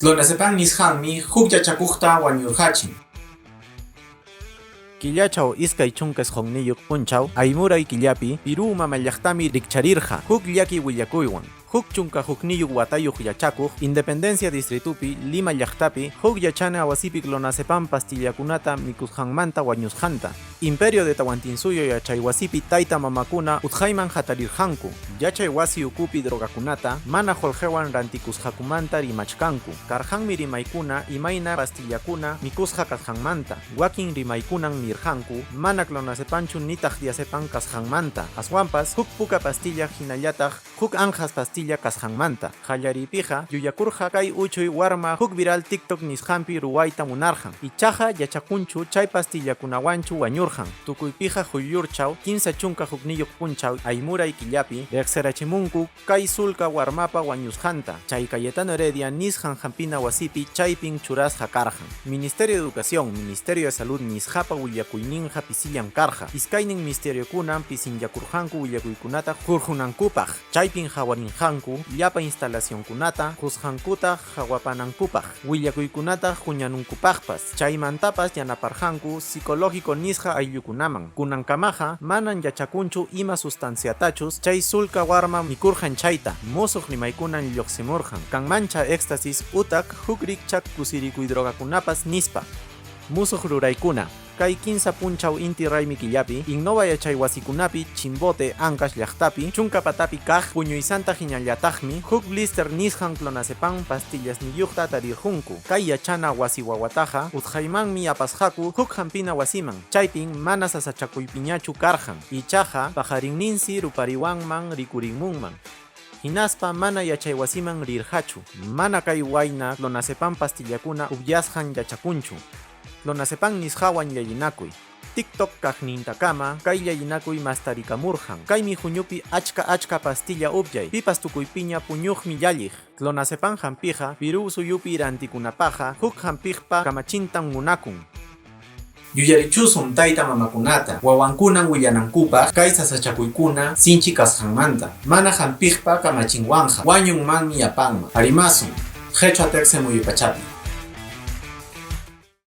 Clonazepam nisqanmi huk yachakuqta wañurqachin. Killachaw 29 punchaw aymuray killapi Piruw mama llaqtami rikcharirqa huk llaki willakuywan. Huk 11 watayuq yachakuq Independencia distritupi Lima llaqtapi huk yachana wasipi clonazepam pastillakunata mikusqanmanta wañusqanta. Imperio de Tawantinsuyo yachay wasipi tayta mamakuna utqayman hatarirqanku. Yachay wasi ukupi drogakunata mana qullqiwan rantikusqakumanta rimachkanku. Karqanmi rimaykuna imayna pastillakuna mikusqa kasqanmanta. Wakin rimaykunan nirqanku mana clonazepamchu nitaq diazepam kasqanmanta, aswanpas huk puka pastilla hinallataq huk anqas pastilla kasqanmanta. Qallariypiqa yuyakurqa kay uchuy warma huk viral TikTok nisqanpi ruwayta munarqan. Ichaqa yachakunchu chay pastillakunawanchu wañurqan. Tukuypiqa quyllurchaw 31 punchaw aymuray killapi riqsirachimunku kay sulka warmapa wañusqanta. Chay Cayetano Heredia nisqan hampina wasipi chaypin churasqa karqan. Ministerio de Educación, Ministerio de Salud nisqapa willakuyninqa pisillam karqa. Iskaynin ministeriokunam pisinllakurqanku willakuykunata hurqunankupaq. Chaypin hawarinqanku llapa instalacionkunata qusqankuta hawapanankupaq, willakuykunata huñanunkupaqpas. Chaymantapas yanaparqanku psicológico nisqa ayllukunaman. Kunankamaqa manan yachakunchu ima sustanciatachus chay sulka warma mikurqan chayta. Musuq rimaykunan lluqsimurqan. Kanmancha éxtasis utaq huk rikchaq kusirikuy drogakunapas nispa. Musuq ruraykuna. Kay 3 punchaw inti raymi killapi, Innova yachay wasikunapi, Chimbote, Ancash llaqtapi, chunka patapi kaq puñuysanta hinallataqmi huk blister nisqan clonazepam pastillasniyuqta tarirqunku. Kay yachana wasi wawataqa utqaymanmi apasqaku huk hampina wasiman, chaypin mana sasachakuypiñachu karqan. Ichaqa paqarinninsi rupariwanman rikurimunman. Hinaspa mana yachaywasiman rirqachu. Mana kay wayna clonazepam pastillakuna upyasqan yachakunchu. Clonazepam nisqawan llalinakuy. TikTok kaqnintakama kay llalinakuy mastarikamurqan. Kaymi huñupi achka achka pastilla upyay. Pipas tukuypiña puñuqmi llalliq. Clonazepam hampiqa Piruw suyupi rantikunapaqa huk hampiqpa kamachintam munakun. Yuyarichusun tayta mamakunata, wawankunan willanankupaq kay sasachakuykuna sinchi kasqanmanta. Mana hampiqpa kamachinwanqa wañunmanmi apanman. Arimasun, qhichwa tiqsi muyu pachapi.